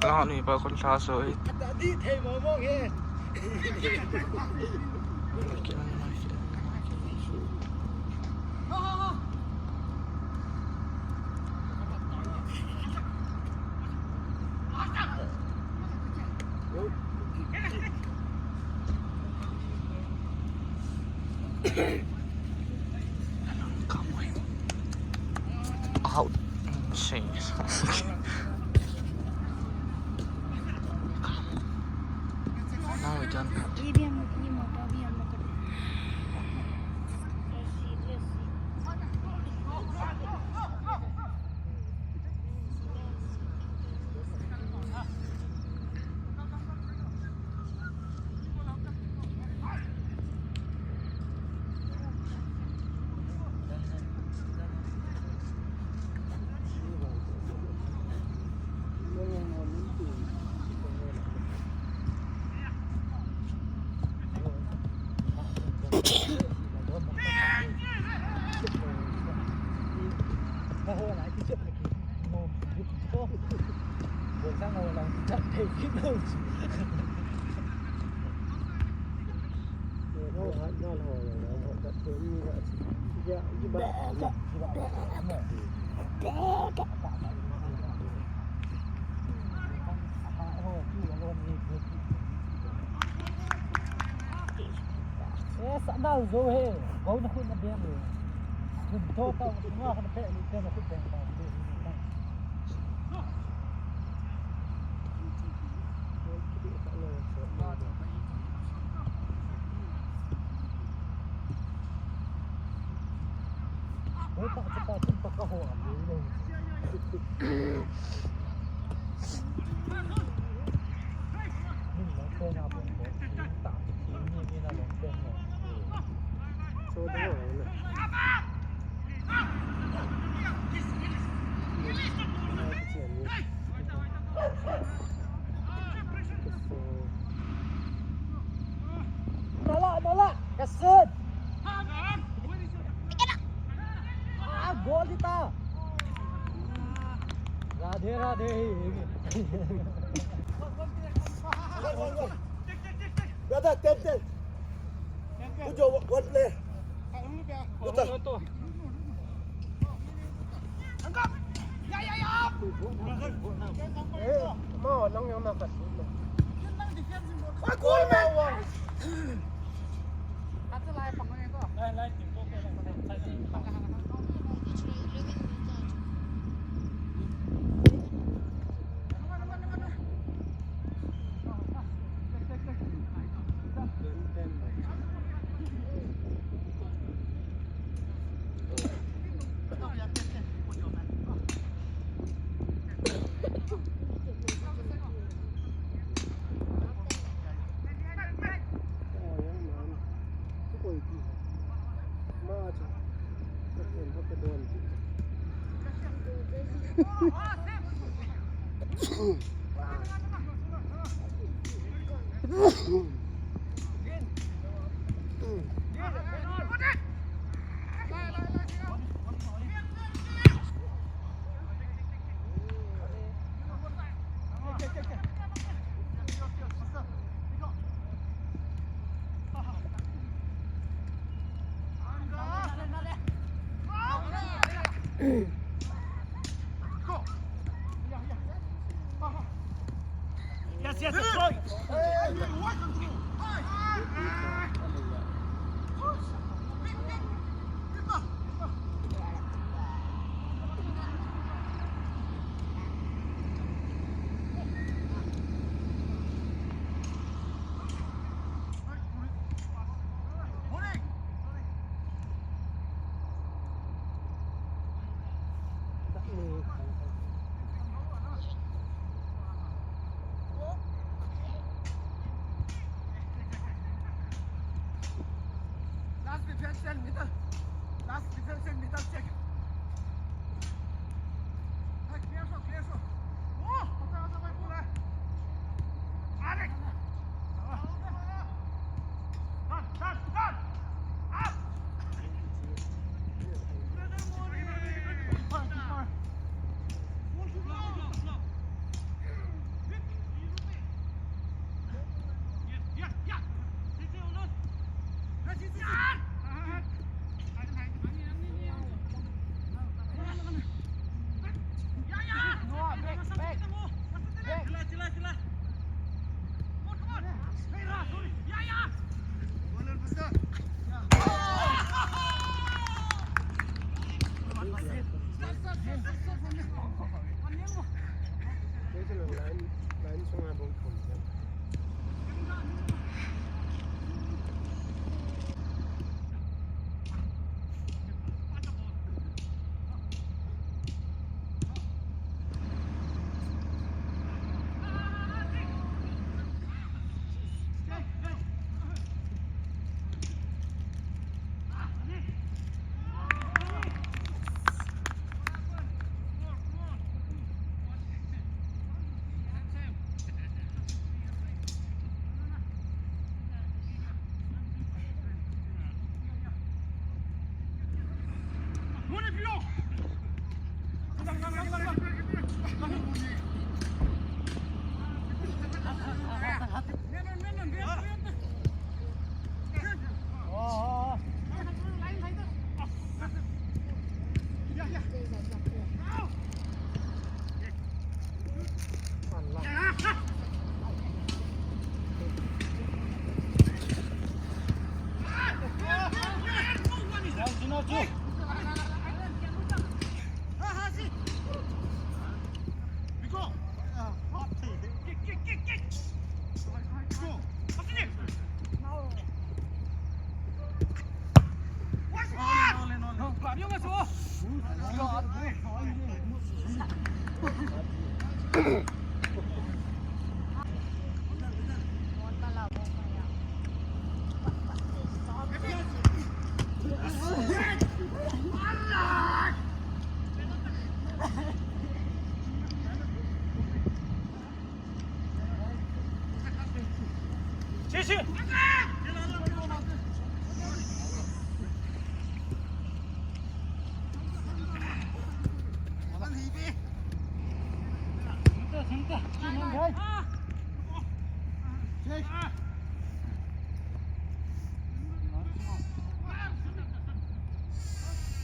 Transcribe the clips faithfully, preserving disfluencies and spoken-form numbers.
Lang ni pa kon sa so. Out. Say. Now we done. Eh, sa dal zo he. Go na khun na beng le. Khun to ta, khun nga khun pe le, pe na khun beng ta. Nala, nala, kasun. Ah, goal kita. Radhe, radhe. Brother, ten, ten. Put your one player. Good time. Eh, ma, nang yang na ka. Wah, goal, man. Yes, yes, yes, boy. Last defense and middle. Last defense and middle check. Hey, clear shot, clear shot. Oh, okay, okay, okay, okay. Alex. Done, done, done. Up.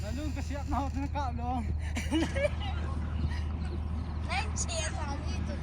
Nalung kasiap na ho tu nakap long. Nang chia sa mi tu.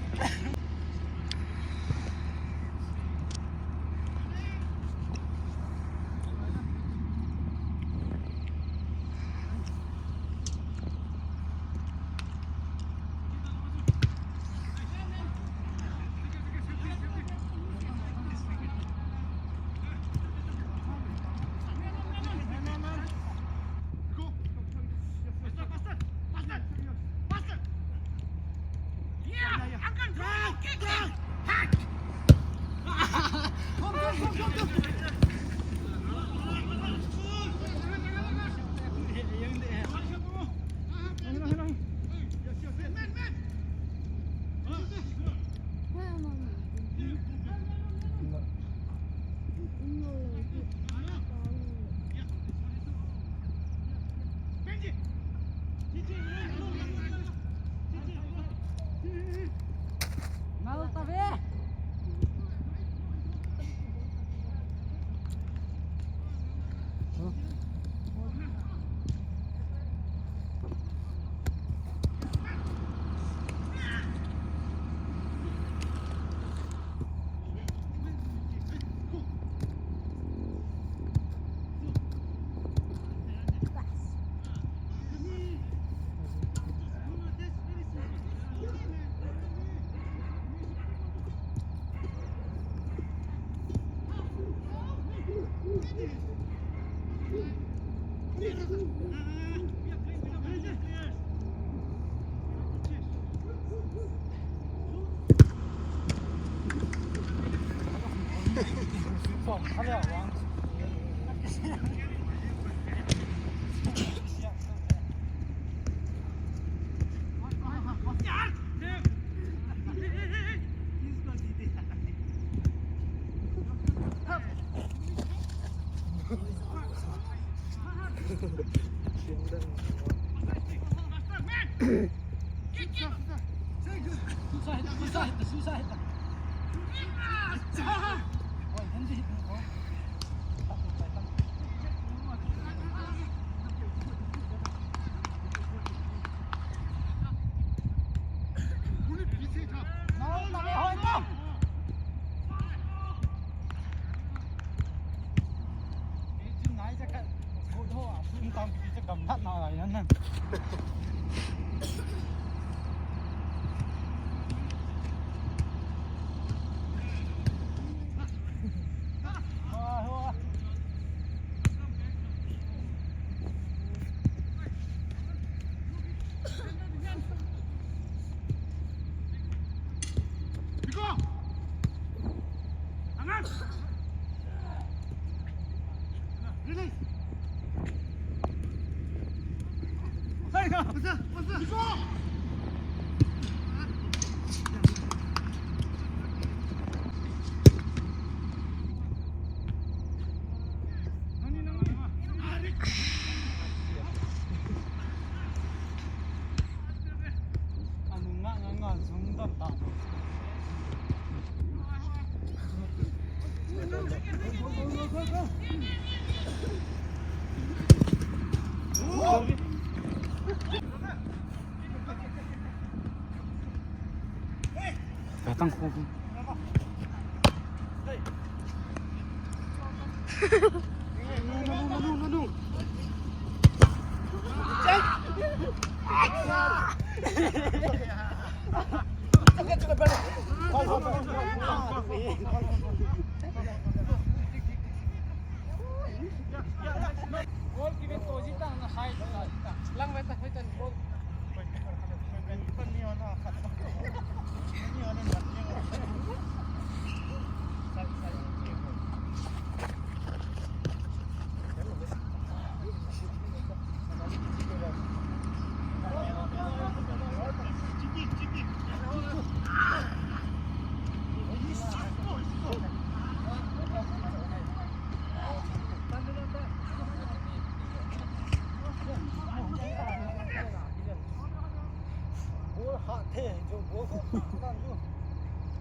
Ball hat the, jo ball ko tan jo.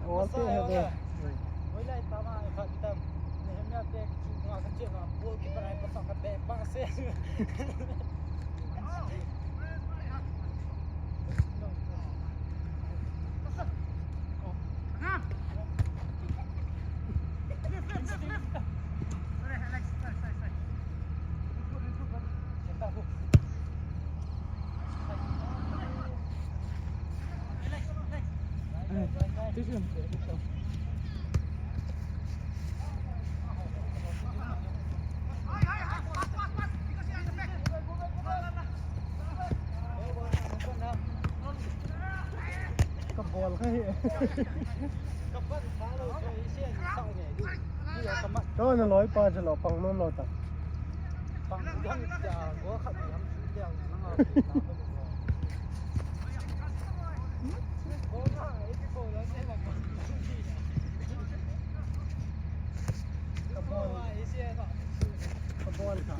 Awal te he de. Hoilai tama e khat tam. Nehemiah te chu nga ka che na ball keeper ai pa sa ka te pa se. Ka ball ka hi. Ka pan tha lo, ka hi se ni sa ne du. Ni ya ka mat. Ka na loi pa je lo, pang nom lo ta. Pang dang ja, go khat ni ham su dia, na nga. Go na, e ki go la ne la ka. Ka ball. Ka ball ka.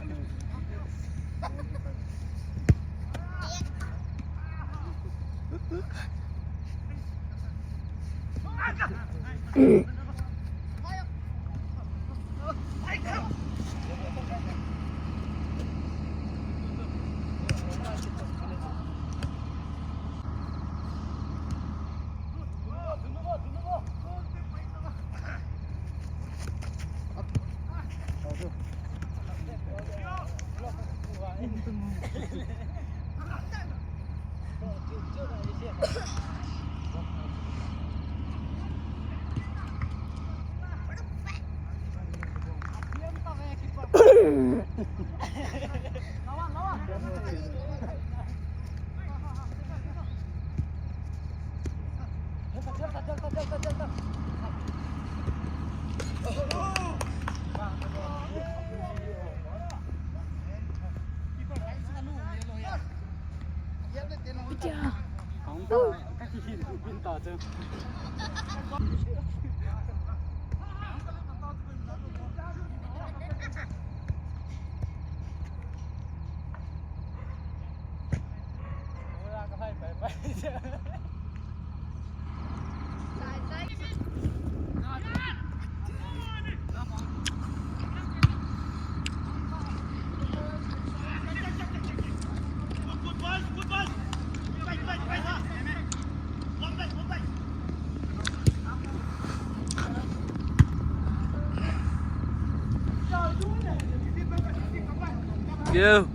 Yo.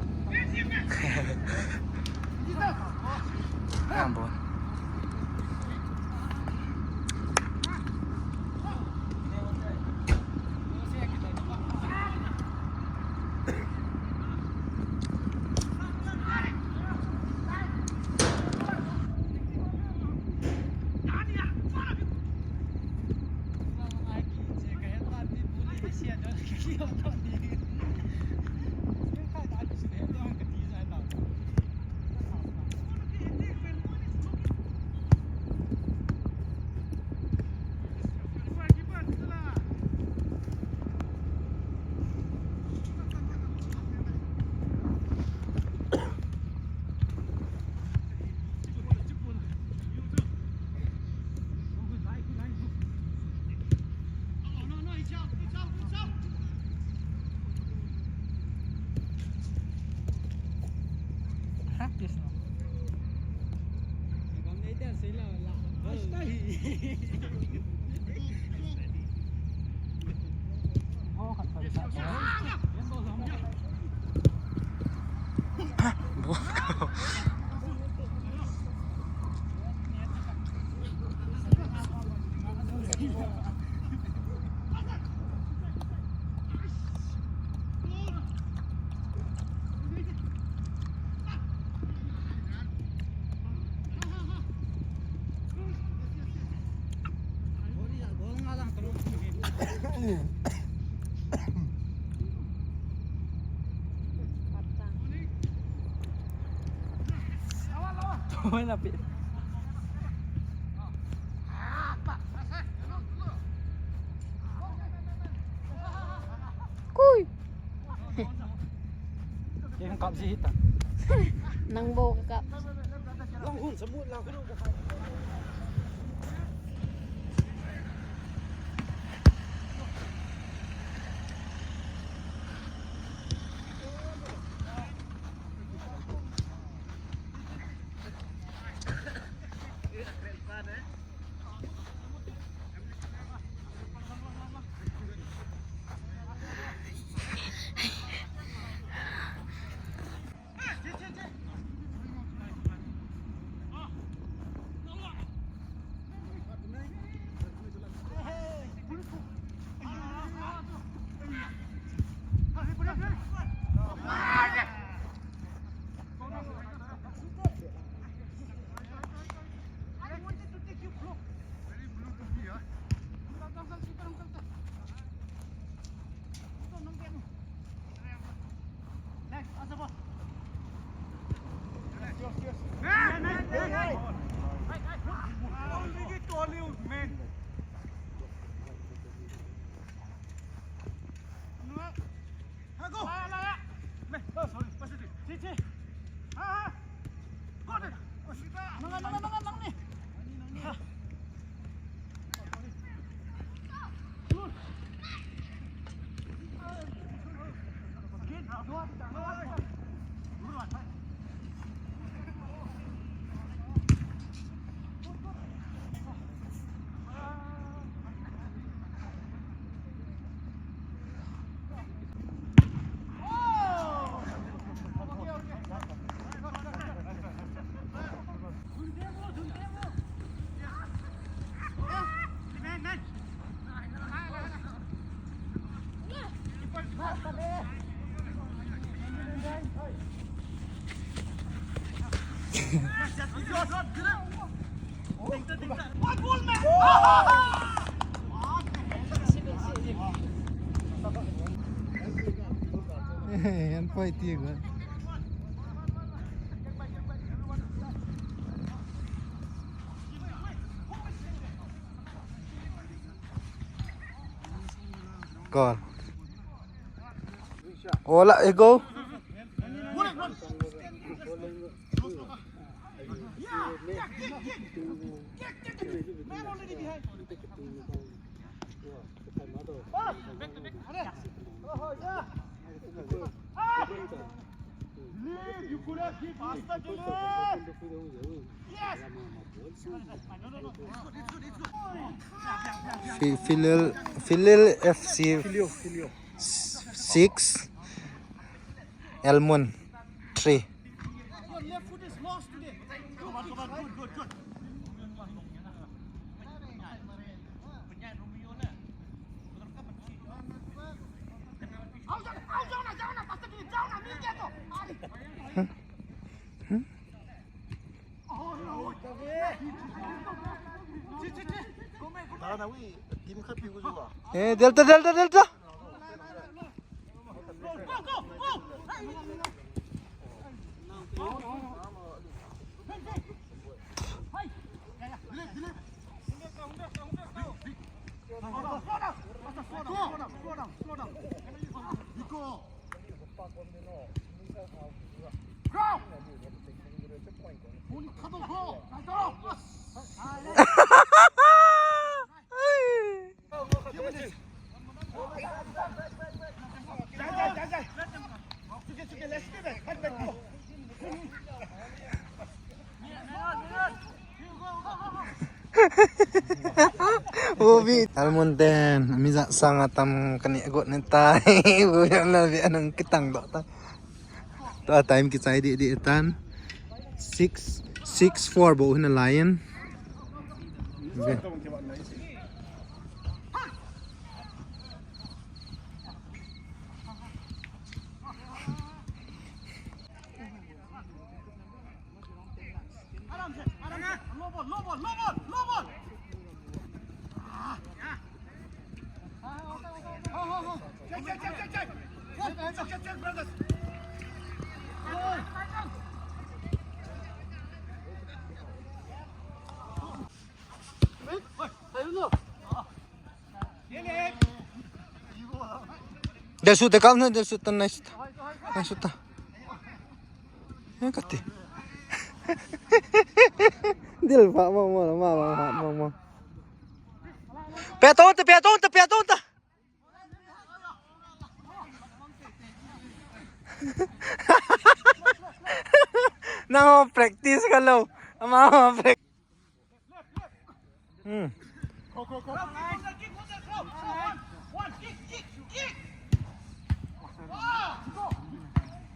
Yan po. Thôi là bị. Cùi. Em cặp gì ta? Năng bộ cái cặp. Long Hùng, Samut, Long Hùng. Yan poi ti go. Goal. Ola, eh, go. Fi-, Filil, Filil F C six, Elmon three. Eh, delta, delta, delta. Ubi, Elmon ten, mi ja sang atam kani got ne tai. Ubi, na bi anang kitang do ta. Ta time kichai di di tan. Six, six four bo hina lion. Okay. Del shoot, del shoot, nice. Nice shoot. Yang kati. Del pa, ma, ma, ma, ma, ma, ma. Pe tonta, pe tonta, pe tonta. Nang practice ka lo. Ama practice. Hmm.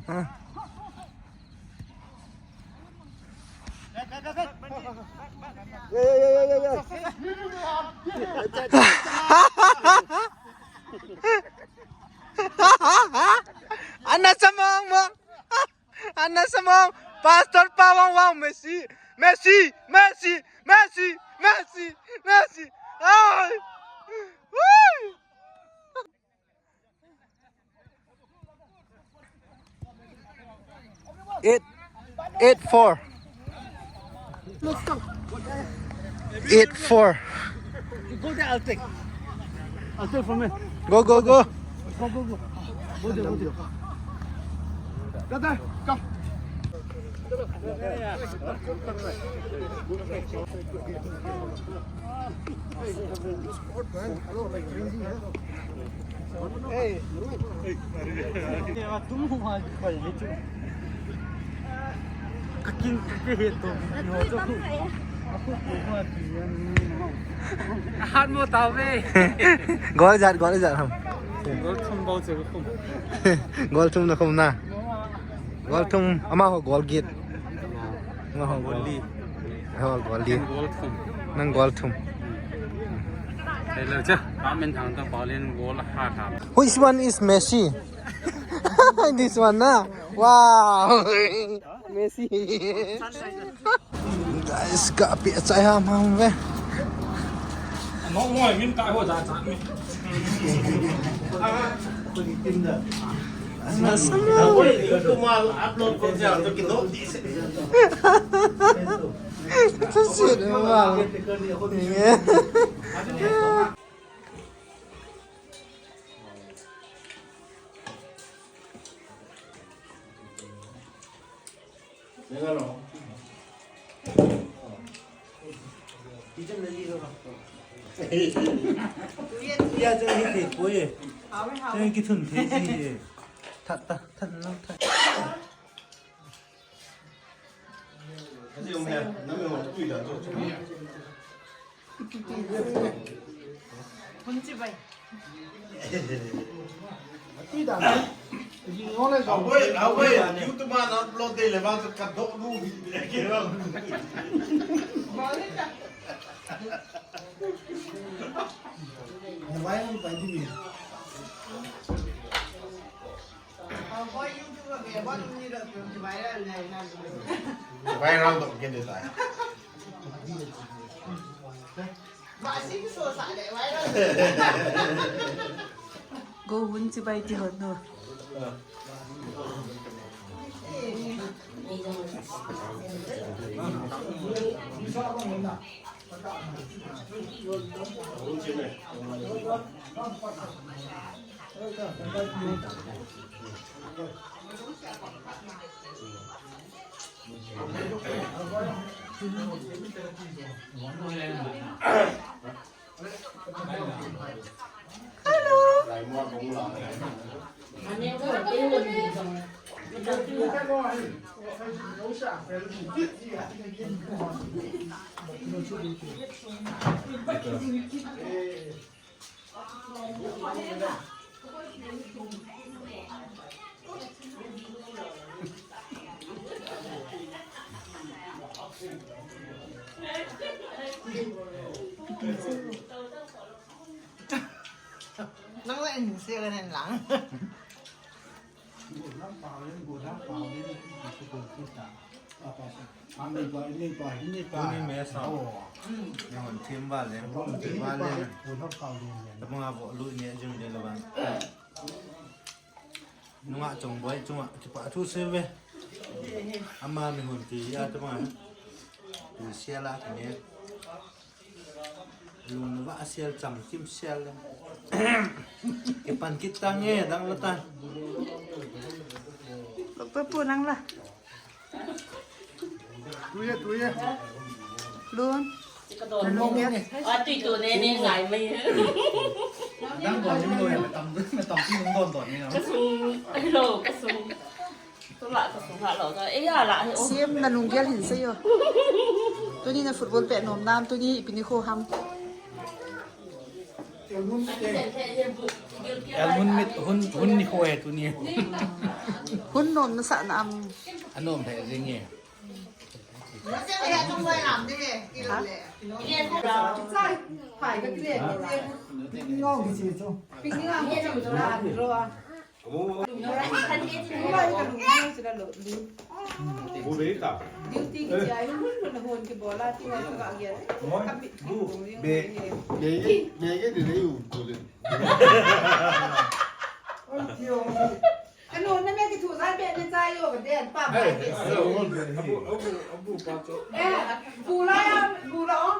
Ah. Ana samong mo. Ana samong. Pastor pa wang wang Messi. Messi. Messi. Messi. Messi. Messi. Ay. Woo. Eight, eight four. Eight four. You go there, I'll take. I'll take from me. Go, go, go. Go, go, go. Go there, go there. Brother, come. Hat mo tao ve. Gol jat, gol jat ham. Gol thum bau che khum. Gol thum na khum na. Gol thum, ama ho gol get. Ama ho gol li. Ho gol li. Gol thum. Nang gol thum. Hello cha, pa men thang ta pa len gol ha kha. Which one is Messi? This one na. Wow. Messi. Guys, ka pi achai ham ham ve. Ngong ngoi min kai ho ja cha mi. Nasama. Oi, YouTube ma upload ko ja to kino di se. That's it, wow. Yeah. Hun chibai. Awoi, awoi, YouTube ma upload de le ba ka do lu hi de ke ba. Mobile pa di mi. Viral to ke de tai. Go hun chibai ti hon no. Nang la in se ka nen lang. Tuni me sa. Ni hon thim ba le, thim ba le. Tabang a vo lu ne jing de la ban. Nunga chong boi chunga kipa thu se ve. Ama mi hon ti ya tabang. Tu sia la ne. Lungva sial cham kim sial le. Kipan kit ta nge dang la ta. Doctor pu nang la. Tuye, tuye. Lun. Ati tu ne ne ngai mai. Dang don ni mo ya tam, tam ti don don ni na. Kasung, hello, kasung. Tula kasung ha lo ta. Eh, ya la, eh, oh. Siam na lunggel hin seiyo. Tuni na football pe nom nam, tuni ipi nikho ham. Elmun mit hun, hun nikho e tuni. Hun nom na sa na am. Anom he jing e. Ha? Picnic a, picnic a. Bebe ka. Duty ki jai hun hun hun ki bola ti wa ka gel. Bu. Be. Be ge de le yu. Anu na me ki thu sa be ne cha yo ka de pa ba. Hey, abu abu abu pa cho. Eh, bu la ya, bu la o.